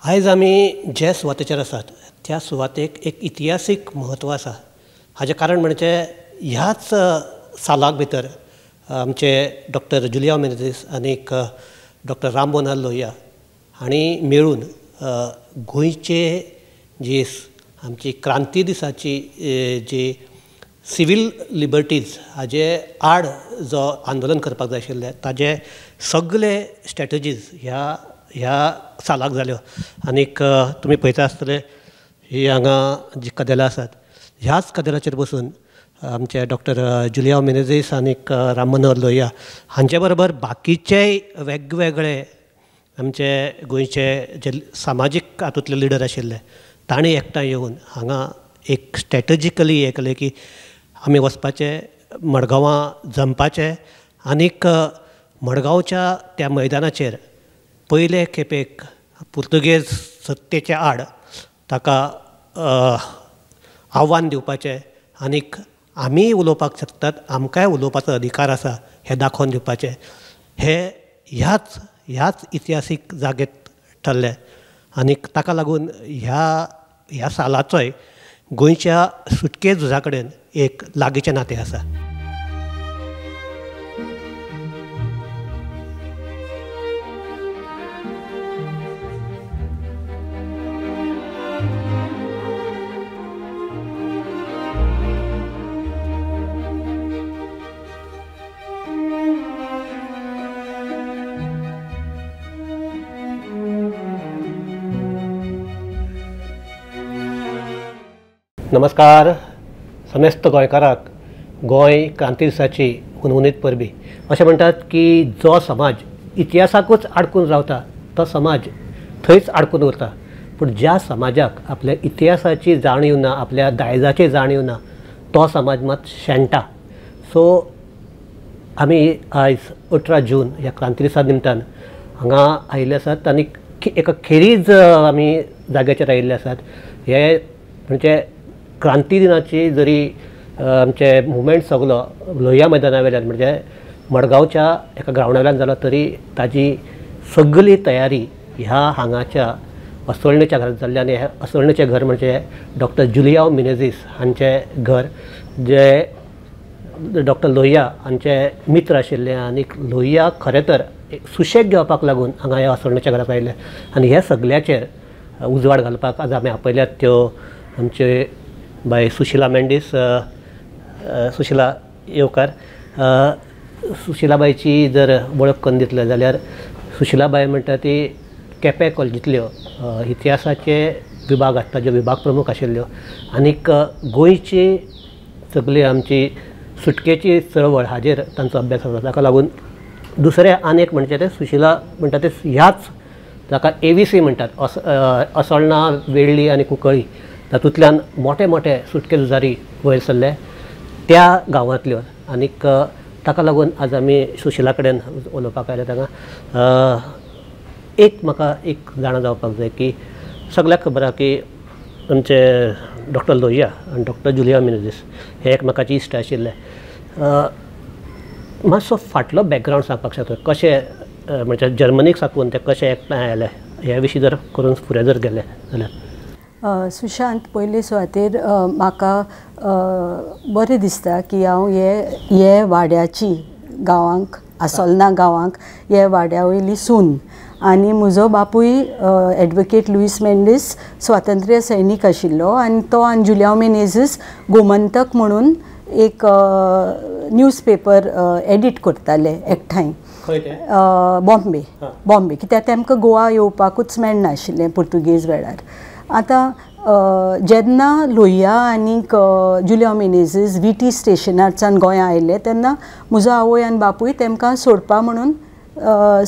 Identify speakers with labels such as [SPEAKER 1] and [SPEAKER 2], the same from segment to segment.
[SPEAKER 1] आयज आमी जे सुवातेचेर आसात त्या सुवातेक एक इतिहासीक म्हत्व आसा. हाजें कारण म्हणजे ह्याच सालाक भितर आमचे डॉक्टर जुलियांव मिनेझीस आनीक डॉक्टर राम मनोहर लोहिया हांणी मेळून गोंयचे जी आमची क्रांती दिसाची जी सिवील लिबर्टीज हाजे आड जो आंदोलन करपाक जाय आशिल्लें ताजे सगळे स्ट्रेटजीज ह्या ह्या सालाक जाल्यो. आनीक तुमी पळयता आसतले ही हांगा जी कदेलां आसात ह्याच कदेलाचेर बसून आमचे डॉक्टर जुलियांव मिनेझीस आनीक राम मनोहर लोहिया हांचे बरोबर बाकीचेय वेगवेगळे आमचे गोंयचे जे सामाजीक हातूंतले लिडर आशिल्ले तांणी एकठांय येवन हांगा एक स्ट्रेटजिकली हें केलें की आमी वचपाचें मडगांवां जमपाचें आनीक मडगांवच्या त्या मैदानाचेर पयले खेपेक पुर्तुगेज सत्तेच्या आड ताका आव्हान दिवपाचें आनीक आमीय उलोवपाक शकतात, आमकांय उलोवपाचो अधिकार आसा हें दाखोवन दिवपाचें हें ह्याच ह्याच इतिहासीक जागेत ठरलें. आनीक ताका लागून ह्या ह्या सालाचोय गोंयच्या सुटके झुजा कडेन एक लागींचें नातें आसा. नमस्कार समेस्त गोंयकाराक गोंय क्रांती दिसाची हुनहुनीत परबी. अशें म्हणटात की जो समाज इतिहासाकूच आडकून रावता तो समाज थंयच आडकून उरता, पूण ज्या समाजाक आपल्या इतिहासाची जाणीव ना, आपल्या दायजाची जाणीव ना, तो समाज मात शेणटा. सो आमी आयज 18 जून ह्या क्रांती दिसा निमतान हांगा आयिल्ले आसात आनी एका खेरीज आमी जाग्याचेर आयिल्ले आसात. हे म्हणजे क्रांती दिनाची जरी आमचे मुवमेंट सगलो लोहिया मैदाना वयल्यान म्हणजे मडगांवच्या एका ग्रावंडा वयल्यान जालो तरी ताजी सगली तयारी ह्या हांगाच्या असोळणेच्या घरांत जाल्ली. आनी हें असोळणेचें घर म्हणजे डॉक्टर जुलियांव मिनेझीस हांचें घर, जे डॉक्टर लोहिया हांचे मित्र आशिल्ले आनी लोहिया खरें तर सुशेग घेवपाक लागून हांगा ह्या असोळणेच्या घरांत आयिल्ले. आनी ह्या सगल्याचेर उजवाड घालपाक आज आमी आपयल्यात त्यो आमचे बाय सुशिला मेंडीस. सुशिला येवकार. सुशिलाबायची जर वळख करून दितले जाल्यार सुशिलाबाय म्हणटा ती केपें कॉलेजींतल्यो इतिहासाचे विभाग आसता ज्यो विभाग प्रमुख आशिल्ल्यो आनीक गोंयची सगळी आमची सुटकेची चळवळ हाजेर तांचो अभ्यास आसा. ताका लागून दुसरें आनी एक म्हणचे तें सुशिला म्हणटा तें ह्याच जाका एवीसी म्हणटात, असोळणा, वेळ्ळी आनी कुंकळी, तातूंतल्यान मोठे मोठे सुटके झुजारी वयर सरले त्या गांवांतल्यो. आनीक ताका लागून आज आमी सुशिला कडेन उलोवपाक आयले. तांगा एक म्हाका एक जाणा जावपाक जाय की सगळ्याक खबर आसा की आमचे डॉक्टर लोहिया आनी डॉक्टर जुलियांव मिनेझीस हे एकमेकाचे इश्ट आशिल्ले. मातसो फाटलो बॅकग्रावंड सांगपाक शकता, कशें म्हणजे जर्मनीक साकून ते कशें एकठांय आयले ह्या विशीं जर करून फुडें जर गेले जाल्यार.
[SPEAKER 2] सुशांत, पयले सुवातेर म्हाका बरें दिसता की हांव हे वाड्याची गांवांक आसोलना गांवांक हे वाड्या वयली सून आनी म्हजो बापूय एडवोकेट लुईस मेंडीस स्वातंत्र्य सैनीक आशिल्लो आनी तो आनी जुलियांव मिनेझीस गोमंतक म्हणून एक न्यूज पेपर एडिट करताले एकठांय बॉम्बे. बॉम्बे कित्याक तेमकां गोवा येवपाकूच मेळनाशिल्लें पुर्तुगेज वेळार. आतां जेन्ना लोहिया आनीक जुलियांव मिनेझीस व्ही स्टेशनारच्यान गोंयां आयले तेन्ना म्हजो आवय आनी बापूय तेमकां सोडपा म्हणून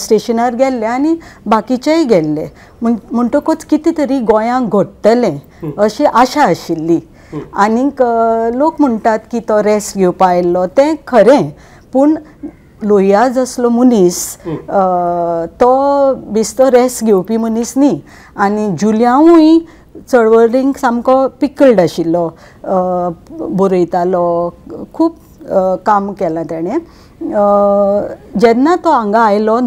[SPEAKER 2] स्टेशनार गेल्ले आनी बाकीचेय गेल्ले. म्हणटकूच कितें तरी गोंयांक घडटलें अशी आशा आशिल्ली. आनीक लोक म्हणटात की तो रेस्ट घेवपा आयिल्लो, तें खरें, पूण लोहिया जसलो मनीस तो बेस्तो रेस्ट घेवपी मनीस न्ही. आनी जुलियांवूय चळवळींक सामको पिकल्ड आशिल्लो, बरयतालो, खूब काम केलां तेणें. जेन्ना तो हांगा आयलो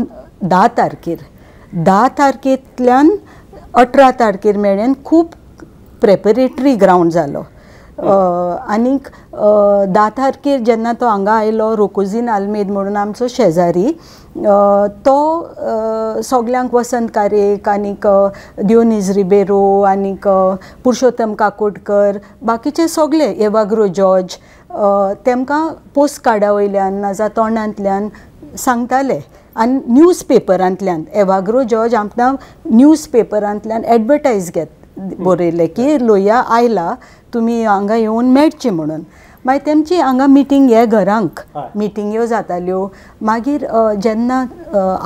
[SPEAKER 2] 10 तारखेर, 10 तारखेंतल्यान 18 तारखेर मेरेन खूब प्रेपरेटरी ग्रावंड जालो. आनीक 10 तारखेर जेन्ना तो हांगा आयलो, रोकोजीन आल्मेद म्हणून आमचो शेजारी, तो सगल्यांक वसंत कारेक आनीक दियोनीज रिबेरो आनीक पुरुषोत्तम काकोडकर बाकीचे सगळे एवाग्रो जॉर्ज तेमकां पोस्ट कार्डा वयल्यान नाजाल्यार तोंडांतल्यान सांगताले आनी न्यूज पेपरांतल्यान. एवाग्रो जॉर्ज आमकां न्यूज पेपरांतल्यान एडवर्टायज घेत बरयलें की लोहिया आयला, तुमी हांगा येवन मेळचे म्हणून. मागीर तेमची हांगा मिटींग हे घरांक मिटिंग्यो जाताल्यो. मागीर जेन्ना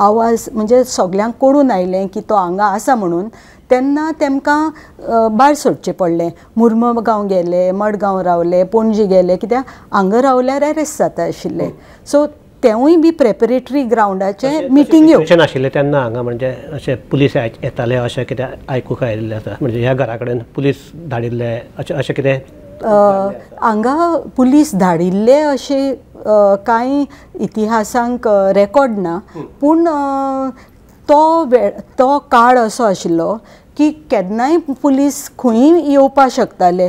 [SPEAKER 2] आवाज म्हणजे सगल्यांक कळून आयलें की तो हांगा आसा म्हणून, तेन्ना तेमकां भायर सोडचें पडलें. मुर्मगांव गेले, मडगांव रावले, पणजी गेले, कित्याक हांगा रावल्यार अरेस्ट जाता आशिल्ले. सो तेवूय बी प्रेपरेटरी ग्रावंडाचे मिटिंग्यो
[SPEAKER 1] आशिल्ले तेन्ना हांगा. म्हणजे अशें पुलीस येताले अशें कितें आयकूंक आयिल्लें आसा, म्हणजे ह्या घरा कडेन पुलीस धाडिल्ले अशें अशें कितें?
[SPEAKER 2] हांगा पुलीस धाडिल्ले अशें कांय इतिहासांक रेकॉर्ड ना, पूण तो वेळ तो काळ असो आशिल्लो की केन्नाय पुलीस खंय येवपाक शकताले.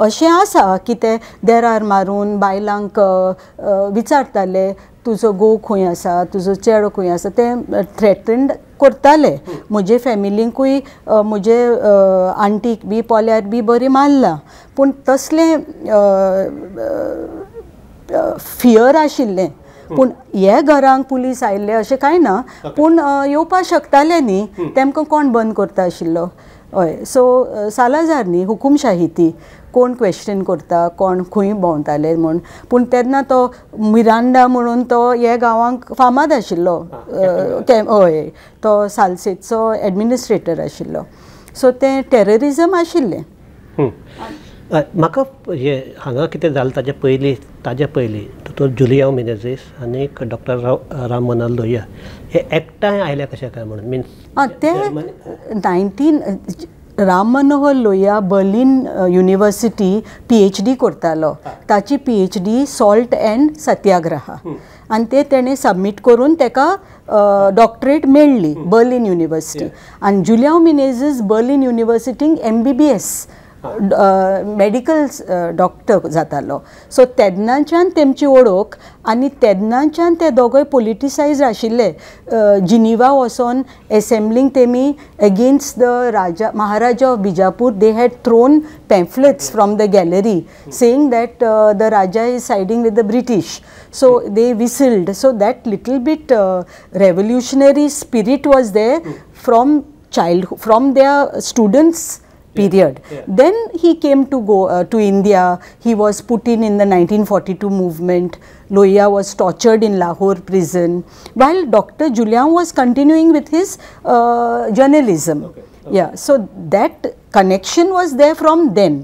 [SPEAKER 2] अशें आसा की ते देरार मारून बायलांक विचारताले, तुजो घोव खंय आसा, तुजो चेडो खंय आसा, ते थ्रेटन्ड करताले. म्हजे फॅमिलींकूय म्हजे आंटीक बी पोल्यार बी बरी मारला, पूण तसलें फियर आशिल्लें. पूण हे घरांक पुलीस आयिल्ले अशें कांय ना, पूण येवपाक शकताले न्ही, तेमकां कोण बंद करता आशिल्लो? हय, सो सालाजार न्ही, हुकुमशाही ती, कोण क्वेश्चन करता, कोण खंय भोंवताले म्हूण. पूण तेन्ना तो मिरांडा म्हणून तो हे गांवांक फामाद आशिल्लो, हय, तो सालसेचो एडमिनिस्ट्रेटर आशिल्लो. सो तें टेररिजम आशिल्लें.
[SPEAKER 1] म्हाका हे हांगा कितें जालें ताजे पयलीं दोतोर जुलियांव मिनेझीस आनी डॉक्टर राम मनोहर लोहिया हे एकठांय आयले कशें काय म्हणून? मिन्स
[SPEAKER 2] ते 19 Ram Manohar Lohia Berlin university PhD करतालो. ताची PhD salt and सत्याग्रह, आनी ते तेणें सबमीट करून तेका डॉक्टरेट मेळ्ळी बर्लिन युनिवर्सिटी. आनी जुलियांव मिनेझीस बर्लिन युनिवर्सिटींक MBBS medical doctor जातालो. सो तेन्नाच्यान तेमची ओळख आनी तेन्नाच्यान ते दोगूय पोलिटिसायज आशिल्ले. जिनिवा वचोन एसेंब्लींक तेमी against the Raja Maharaja of Bijapur they had thrown pamphlets from the gallery saying that the Raja is siding with the British. So they whistled. So that little bit revolutionary spirit was there from childhood, from their students period.
[SPEAKER 1] Yeah.
[SPEAKER 2] Then he came to go to India. He was put in the 1942 movement. Lohia was tortured in Lahore prison, while Dr. Julian was continuing with his journalism.
[SPEAKER 1] Okay. Okay.
[SPEAKER 2] Yeah, so that connection was there from then.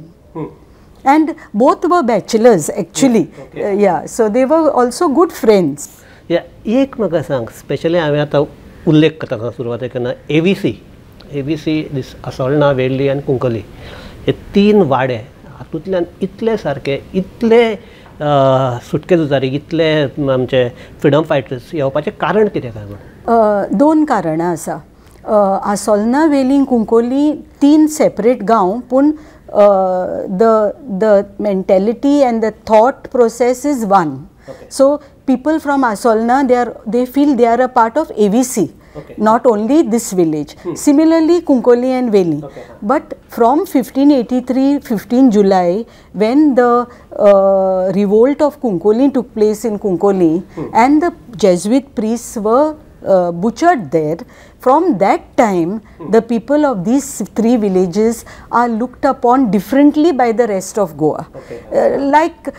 [SPEAKER 2] And both were bachelors actually.
[SPEAKER 1] Yeah. Okay.
[SPEAKER 2] Yeah, so they were also good friends.
[SPEAKER 1] Yeah, एक म्हाका सांग, specially हांवें आतां उल्लेख करता सुरवातेक केन्ना AVC दीस असोळणा, वेर्ली आनी कुंकली हे तीन वाडे हातूंतल्यान इतले सारके इतले सुटके झुजारी इतले आमचे फ्रिडम फायटर्स येवपाचें कारण कितें काय म्हण?
[SPEAKER 2] दोन कारणां आसा. आसोलना, वेली, कुंकोली तीन सेपरेट गांव, पूण the mentality and the thought process is one. So people from Assolna, they feel they are a part of AVC.
[SPEAKER 1] Okay.
[SPEAKER 2] Not only this village. Similarly, Kunkoli and Veli.
[SPEAKER 1] Okay.
[SPEAKER 2] But from 1583, 15 July, when the revolt of Kunkoli took place in Kunkoli, and the Jesuit priests were butchered there, from that time, the people of these three villages are looked upon differently by the rest of Goa.
[SPEAKER 1] Okay.
[SPEAKER 2] Like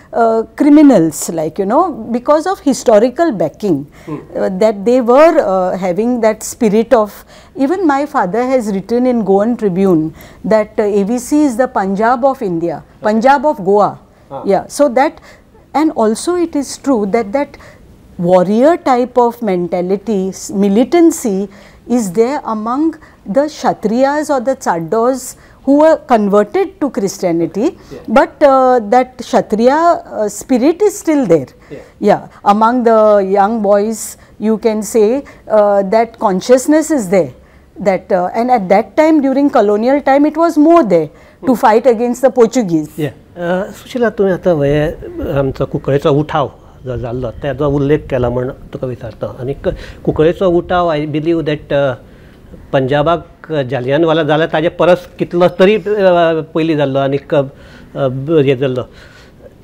[SPEAKER 2] criminals, like, you know, because of historical backing, that they were having that spirit of, even my father has written in Goan Tribune that AVC is the Punjab of India,
[SPEAKER 1] okay.
[SPEAKER 2] Punjab of Goa.
[SPEAKER 1] Ah.
[SPEAKER 2] Yeah, so that, and also it is true that that warrior type of mentality, militancy is there among the Kshatriyas or the Chaddos who were converted to Christianity,
[SPEAKER 1] yeah.
[SPEAKER 2] But that Kshatriya spirit is still there.
[SPEAKER 1] Yeah.
[SPEAKER 2] Yeah, among the young boys, you can say that consciousness is there. That and at that time during colonial time it was more there to fight against the Portuguese.
[SPEAKER 1] Sushila, तुवें आतां हे आमचो कुंकळेचो उठाव जो जाल्लो तेजो उल्लेख केला म्हण तुका विचारता. आनी कुंकळेचो उठाव I believe that पंजाबाक जालियनवाला जाला ताजे परस कितलो तरी पयलीं जाल्लो आनीक हें जाल्लो.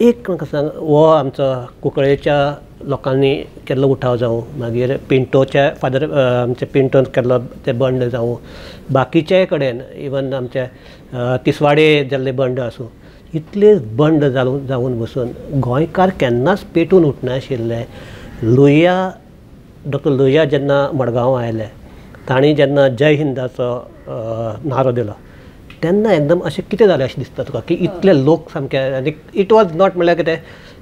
[SPEAKER 1] एक म्हाका सांग, हो आमचो कुंकळेच्या लोकांनी केल्लो उठाव जावं, मागीर पिंटोच्या फादर आमचे पिंटोन केल्लो ते बंड जावं, बाकीच्याय कडेन इवन आमचे तिसवाडे जाल्ले बंड आसूं, इतले बंड जावन बसून गोंयकार केन्नाच पेटून उठनाशिल्ले. लोहिया, डॉक्टर लोहिया जेन्ना मडगांव आयले तांणी जेन्ना जय हिंदाचो नारो दिलो तेन्ना एकदम अशें कितें जालें अशें दिसता तुका की इतले लोक सामके, आनी it was not म्हणल्यार कितें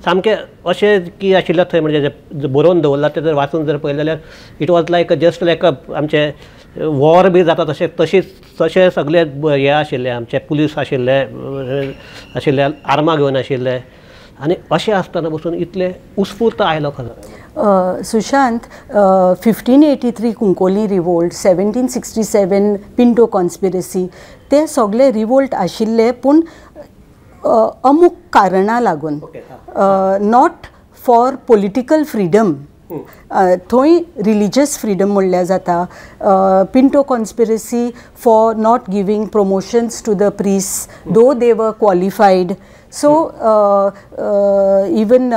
[SPEAKER 1] सामकें अशें की आशिल्लें थंय, म्हणजे बरोवन दवरलां तें जर वाचून जर पळयलें जाल्यार it was like just like आमचें वॉर बी जाता तशें तशीच तशें सगळे हे आशिल्ले, आमचे पुलीस आशिल्ले आशिल्ले, आर्मां घेवन आशिल्ले, आनी अशें आसतना बसून इतले उत्स्फूर्त आयलो खरो.
[SPEAKER 2] Sushant, 1583 Cuncolim revolt, 1767 Pinto conspiracy, ते सगळे रिवोल्ट आशिल्ले पूण अमूक कारणां लागून, not for political freedom. थंय रिलीजियस फ्रीडम म्हणल्यार जाता. Pinto conspiracy for not giving promotions to the priests though they were qualified. So even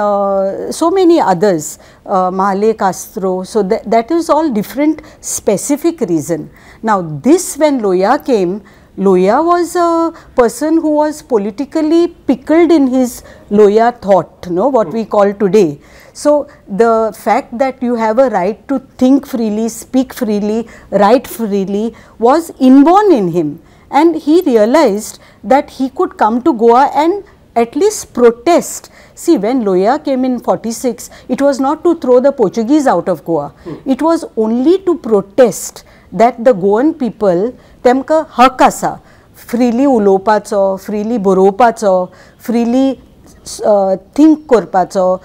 [SPEAKER 2] so many others, Male Castro, so that is all different specific reason. Now this, when Lohia came, Lohia was a person who was politically pickled in his Lohia thought, no, what we call today. So the fact that you have a right to think freely, speak freely, write freely was inborn in him, and he realized that he could come to Goa and at least protest. See, when Lohia came in 46, it was not to throw the Portuguese out of Goa. It was only to protest that the Goan people, temka हक आसा freely उलोवपाचो, freely बरोवपाचो, freely think करपाचो.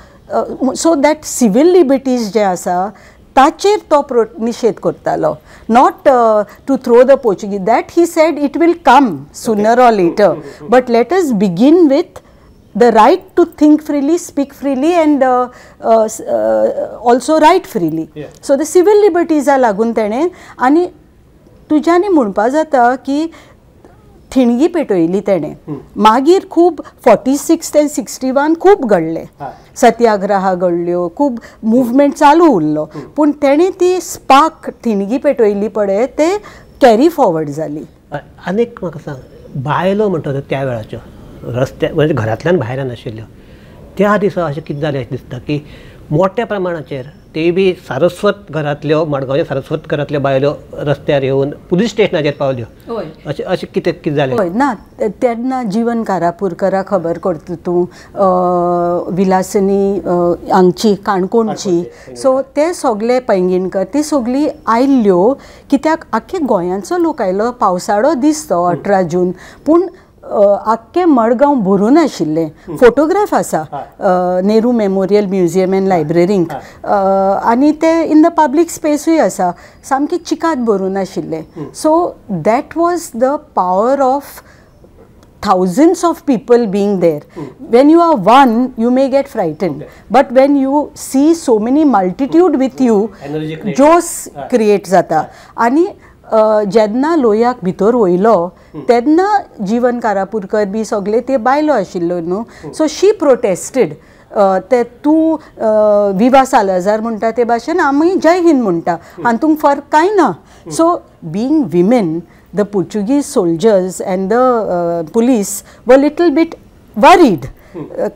[SPEAKER 2] So that civil liberties जे आसा ताचेर तो निशेध करतालो, not to throw the Portuguese. That he said it will come sooner or later, but let us begin with the right to think freely, speak freely and also write freely. So the civil लिबर्टीजा लागून तेणें, आनी तुज्यानी म्हणपा जाता की ठिणगी पेटयली तेणें. मागीर खूब 46 ते 61 खूब घडले, सत्याग्रहा घडल्यो, खूब मुवमेंट चालू उरलो, पूण तेणें ती स्पार्क ठिणगी पेटयली पळय ते कॅरी फॉरवर्ड जाली.
[SPEAKER 1] आनीक म्हाका सांग, बायलो म्हणटा त्या वेळाच्यो रस्त्या म्हणजे घरांतल्यान भायर नाशिल्ल्यो त्या दिसा अशें कितें जालें अशें दिसता की मोठ्या प्रमाणाचेर ते बी सारस्वत घरांतल्यो, मडगांवच्या सारस्वत घरांतल्यो बायलो रस्त्यार येवन पुलीस स्टेशनाचेर पावल्यो, अशें अशें कितें कितें जालें?
[SPEAKER 2] हय, ना तेन्ना जीवन कारापूरकरा खबर करता तूं, विलासिनी हांगची काणकोणची, सो ते सगळे पैंगीणकर ती सगळीं आयल्ल्यो कित्याक आख्खे गोंयांचो लोक आयलो. पावसाळो दीस तो 18 जून, पूण आख्खें मडगांव भरून आशिल्लें. फोटोग्राफ आसा नेहरू मेमोरियल म्युझियम एंड लायब्ररींक, आनी ते इन the public स्पेसूय आसा, सामकी चिकात भरून आशिल्लें. So that was the power of thousands of people being there. When you are one, you may get frightened. But when you see so many multitude with you, josh create जाता. आनी जेन्ना लोहियाक भितर वयलो तेन्ना जीवन कारापूरकर बी सगळे ते बायलो आशिल्ल्यो न्हू, सो शी प्रोटेस्टेड. ते तूं विवा सालाजार म्हणटा ते भाशेन आमी जय हिंद म्हणटा, हातूंत फरक कांय ना. So being women, the Portuguese soldiers and the police were little bit worried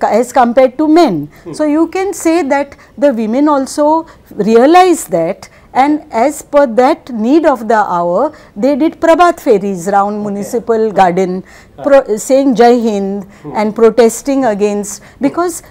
[SPEAKER 2] as compared to men. So you can say that the women also realized that, and as per that need of the hour, they did Prabhat Ferries round municipal garden, saying Jai Hind and protesting against, because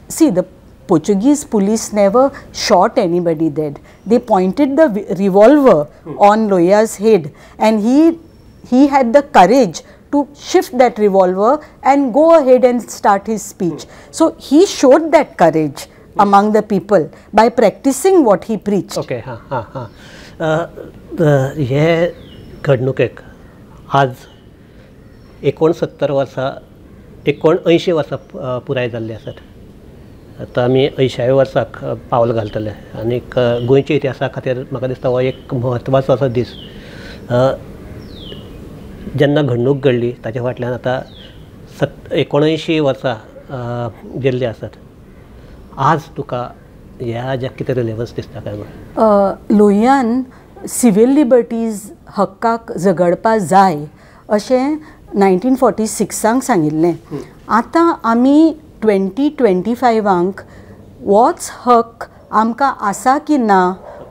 [SPEAKER 2] see, the Portuguese police never shot anybody dead. They pointed the revolver on Lohia's head, and he had the courage to shift that revolver and go ahead and start his speech. So he showed that courage among the people by practicing what he preached.
[SPEAKER 1] Okay, ha ha ha. हे घडणुकेक आज 69 वर्सां 79 वर्सां पुराय जाल्ली आसात. आतां आमी 80व्या वर्साक पावल घालतले आनीक गोंयच्या इतिहासा खातीर म्हाका दिसता हो एक म्हत्वाचो असो दीस. जेन्ना घडणूक घडली ताच्या फाटल्यान आतां 79 वर्सां गेल्ली आसात. आज तुका ह्या ज्या कितें रिलेवन्स दिसता काय म्हूण?
[SPEAKER 2] लोहियान सिवील लिबर्टीज हक्काक झगडपा जाय अशें 1946 सांगिल्लें. आतां आमी 2025 होच हक्क आमकां आसा की ना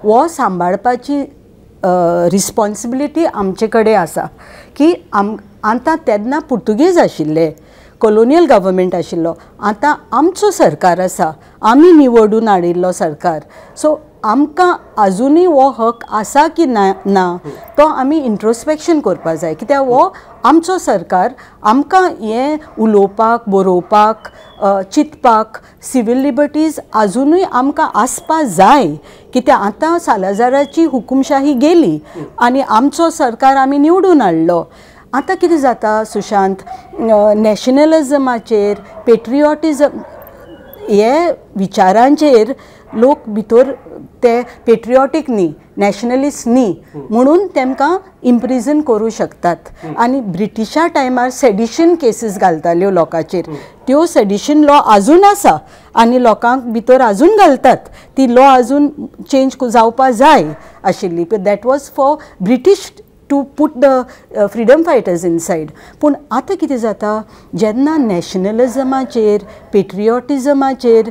[SPEAKER 2] हो सांबाळपाची रिस्पॉन्सिबिलिटी आमचे कडेन आसा. की आतां तेन्ना पुर्तुगेज आशिल्ले, कॉलोनियल गव्हर्मेंट आशिल्लो, आतां आमचो सरकार आसा, आमी निवडून हाडिल्लो सरकार. सो आमकां आजुनूय हो हक आसा की ना ना तो आमी इंट्रोस्पेक्शन करपा जाय. कित्याक हो आमचो सरकार, आमकां हें उलोवपाक, बरोवपाक, चिंतपाक सिवील लिबर्टीज आजुनूय आमकां आसपा जाय. कित्याक आतां सालाजाराची हुकुमशाही गेली आनी आमचो सरकार आमी निवडून हाडलो. आतां कितें जाता सुशांत, नॅशनलिजमाचेर, पेट्रिऑटिजम हे विचारांचेर लोक भितर ते पेट्रिऑटीक न्ही, नॅशनलिस्ट न्ही म्हणून तेमकां इम्प्रिजन करूं शकतात. आनी ब्रिटिशा टायमार सेडिशन केसीस घालताल्यो लोकांचेर, त्यो सेडिशन लॉ आजून आसा आनी लोकांक भितर आजून घालतात. ती लॉ आजून चेंज जावपा जाय आशिल्ली. That was for British to put the freedom fighters inside. पूण आतां कितें जाता, जेन्ना नॅशनलिजमाचेर, पेट्रिऑटिजमाचेर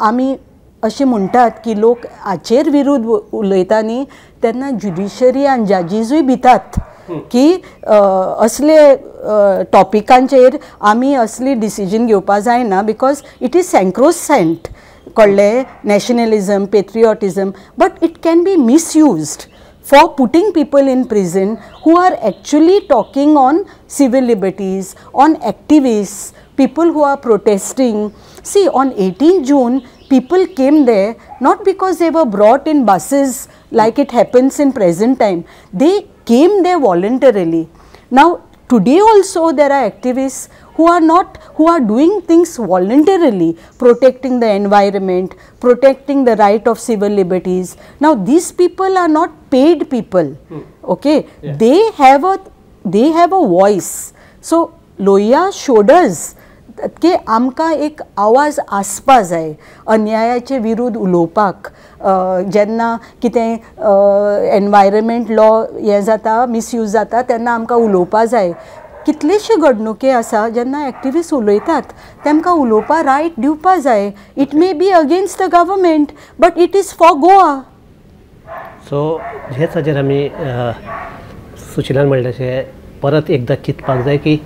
[SPEAKER 2] आमी अशें म्हणटात की लोक हाचेर विरुद्ध उलयता न्ही, तेन्ना ज्युडिशरी आनी जजीजूय भितात की असले टॉपिकांचेर आमी असली डिसिजन घेवपा जायना, because it is सॅक्रोसँक्ट, कळ्ळें, nationalism, patriotism, but it can be misused for putting people in prison who are actually talking on civil liberties, on activists, people who are protesting. See, on 18 June, people came there not because they were brought in buses like it happens in present time. They came there voluntarily. Now, today also there are activists who are not, who are doing things voluntarily, protecting the environment, protecting the right of civil liberties. Now, these people are not paid people, okay? Yeah. They have a voice. So, Lohia showed us की आमकां एक आवाज आसपा जाय अन्यायाचे विरुद्ध उलोवपाक. जेन्ना कितें एनवायरमेंट लॉ हें जाता, मिसयूज जाता, तेन्ना आमकां उलोवपा जाय. कितलेशे घडणुके आसा जेन्ना एक्टिविस्ट उलयतात, तेमकां उलोवपा रायट दिवपा जाय. It may be against the government but it is for Goa.
[SPEAKER 1] So हेच हाजेर आमी सुशिलान म्हणलें तशें परत एकदां चिंतपाक जाय की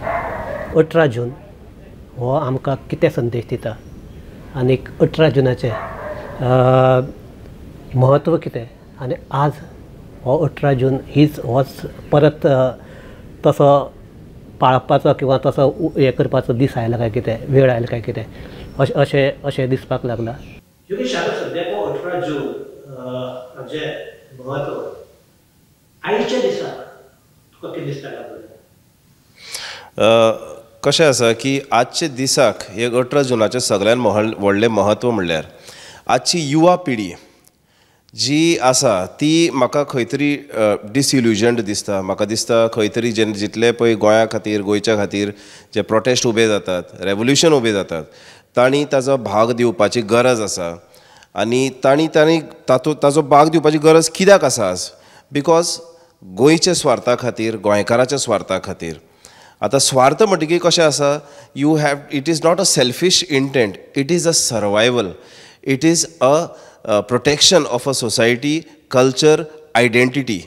[SPEAKER 1] 18 जून हो आमकां कितें संदेश दिता आनीक 18 जुनाचें म्हत्व कितें, आनी आज हो 18 जून हीच होच परत तसो पाळपाचो किंवा तसो हें करपाचो दीस आयला काय कितें, वेळ आयला काय कितें, अशें अशें अशें दिसपाक लागलां. योगेश, आतां सद्याक हो 18 जून हाजें म्हत्व आयच्या दिसाक तुका कितें दिसता?
[SPEAKER 3] कशें आसा की आजच्या दिसाक एक 18 जुनाचें सगळ्यान व्हडलें म्हत्व म्हणल्यार आजची युवा पिढी जी आसा ती म्हाका खंय तरी डिसइल्युजन्ड दिसता. म्हाका दिसता खंय तरी जेन्ना जितले पळय गोंया खातीर, गोंयच्या खातीर जे प्रोटेस्ट उबे जातात, रेवोल्युशन उबे जातात, तांणी ताजो भाग दिवपाची गरज आसा. आनी तांणी तांणी तातूंत ताजो भाग दिवपाची गरज कित्याक आसा आज? Because गोंयच्या स्वार्था खातीर, गोंयकाराच्या स्वार्था खातीर. आतां स्वार्थ म्हणटकीर कशें आसा, you have, it is not a selfish intent, it is a survival, it is a protection of a society, culture, identity.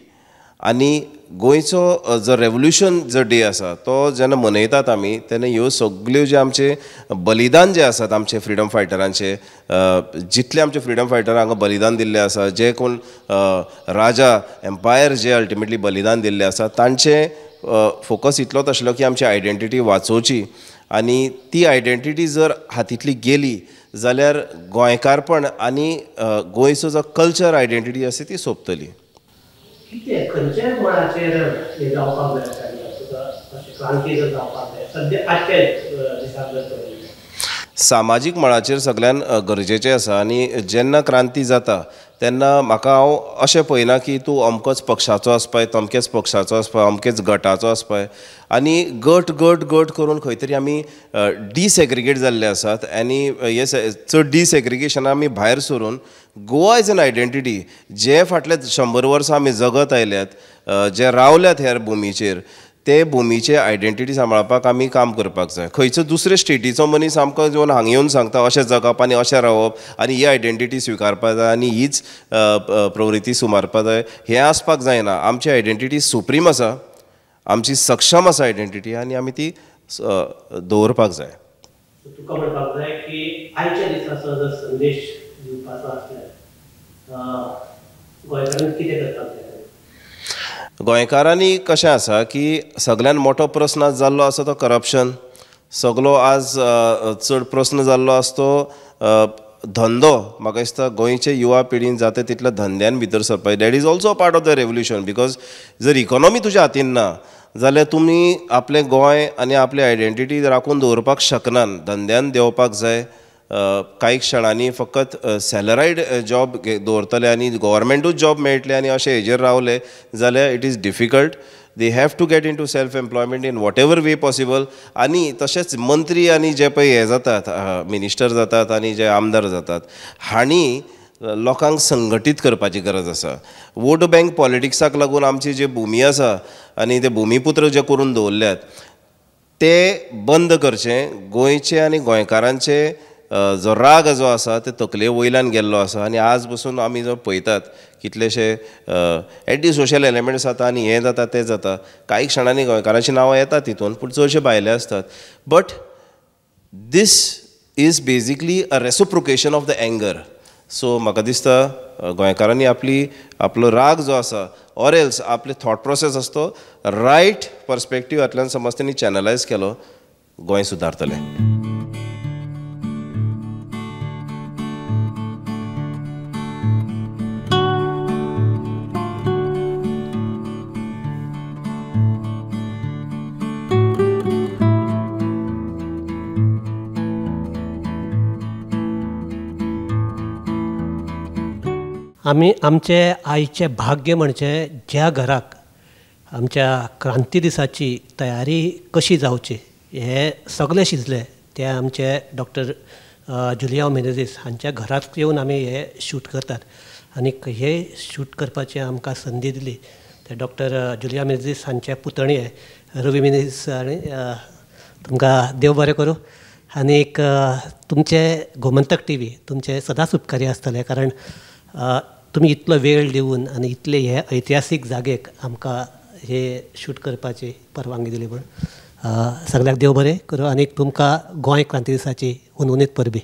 [SPEAKER 3] आनी गोंयचो जो रेवोल्युशन जो डे आसा तो जेन्ना मनयतात आमी तेन्ना ह्यो सगल्यो जे आमचे बलिदान जे आसात आमचे फ्रिडम फायटरांचे, जितले आमचे फ्रिडम फायटर हांगा बलिदान दिल्ले आसा, जे कोण राजा एम्पायर जे अल्टिमेटली बलिदान दिल्ले आसा, तांचे फोकस इतलोच आशिल्लो की आमची आयडेंटिटी वाचोवची. आनी ती आयडेंटिटी जर हातींतली गेली जाल्यार गोंयकारपण आनी गोंयचो जो कल्चर आयडेंटिटी आसा ती सोंपतली.
[SPEAKER 1] कितें खंयच्या मळाचेर हें जावपाक जाय तुका, अशें क्रांती जर जावपाक जाय सद्या आजच्या दिसाक जर पळयलें?
[SPEAKER 3] सामाजीक मळाचेर सगळ्यान गरजेचें आसा. आनी जेन्ना क्रांती जाता तेन्ना म्हाका हांव अशें पळयना की तूं अमकोच पक्षाचो आसपाय, तमकेच पक्षाचो आसपाय, अमकेच गटाचो आसपाय, आनी गट गट गट करून खंय तरी आमी डिसएग्रिगेट जाल्ले आसात. आनी हे चड डिसएग्रिगेशना आमी भायर सरून गोवा is an identity, जे फाटले 100 वर्सां आमी जगत आयल्यात, जे रावल्यात ह्या भुमीचेर, ते भुमीचे आयडेंटिटी सांबाळपाक आमी काम करपाक जाय. खंयचो दुसरे स्टेटीचो मनीस आमकां जेवन हांगा येवन सांगता अशें जगप आनी अशें रावप आनी ही आयडेंटिटी स्विकारपाक जाय आनी हीच प्रवृत्ती सुमारपाक जाय, हें आसपाक जायना. आमची आयडेंटिटी सुप्रीम आसा, आमची सक्षम आसा आयडेंटिटी, आनी आमी ती दवरपाक जाय.
[SPEAKER 1] तुका म्हणपाक जाय की आयच्या दिसाचो जर संदेश दिवपाचो आसल्यार गोंयकारांनी कितें करपाक जाय?
[SPEAKER 3] गोंयकारांनी कशें आसा की सगळ्यान मोठो प्रस्न आज जाल्लो आसा तो करप्शन, सगलो आज चड प्रस्न जाल्लो आसा तो धंदो. म्हाका दिसता गोंयचे युवा पिढीन जाता तितल्या धंद्यान भितर सरपाक, that is also part of the revolution. Because जर इकॉनॉमी तुज्या हातीन ना जाल्यार तुमी आपलें गोंय आनी आपली आयडेंटिटी राखून दवरपाक शकनात. धंद्यान देंवपाक जाय. कांय क्षणांनी फकत सॅलरायड जॉब दवरतले आनी गव्हर्मेंटूच जॉब मेळटले आनी अशें हेजेर रावले जाल्यार it is difficult. They have to get into self employment in whatever way possible. आनी तशेंच मंत्री आनी जे पळय हे जातात, मिनिस्टर जातात आनी जे आमदार जातात, हांणी लोकांक संघटीत करपाची गरज आसा. वोट बँक पॉलिटिक्साक लागून आमची जी भुमी आसा आनी ते भुमीपुत्र जे करून दवरल्यात ते बंद करचें. गोंयचे आनी गोंयकारांचे जो राग जो आसा ते तकले वयल्यान गेल्लो आसा. आनी आज बसून आमी जो पळयतात कितलेशे एंटी सोशल एलिमेंट्स जाता आनी हें जाता तें जाता, कांय क्षणांनी गोंयकारांची नांवां येतात तितून, पूण चडशे भायले आसतात. But this is basically a reciprocation of the anger. So म्हाका दिसता गोंयकारांनी आपली आपलो राग जो आसा ऑर एल्स आपले थॉट प्रोसेस आसा तो रायट पर्सपेक्टिवांतल्यान समज तेणी चॅनलायज केलो, गोंय सुदारतलें.
[SPEAKER 1] आमी आमचे आयचे भाग्य म्हणजे ज्या घराक आमच्या क्रांती दिसाची तयारी कशी जावची हे सगळें शिजलें ते आमचे डॉक्टर जुलियांव मिनेझीस हांच्या घरांत येवन आमी हे शूट करतात. आनी हे शूट करपाची आमकां संदी दिली ते डॉक्टर जुलियांव मिनेझीस हांचे पुतणये रवी मिनेझीस, आनी तुमकां देव बरें करूं. आनी एक तुमचे गोमंतक टीव्ही तुमचे सदांच उपकारी आसतले, कारण तुमी इतलो वेळ दिवन आनी इतले हे ऐतिहासीक जागेक आमकां हे शूट करपाची परवानगी दिली म्हूण सगळ्यांक देव बरें करूं. आनी तुमकां गोंय क्रांती दिसाची हुनहुनीत परबी.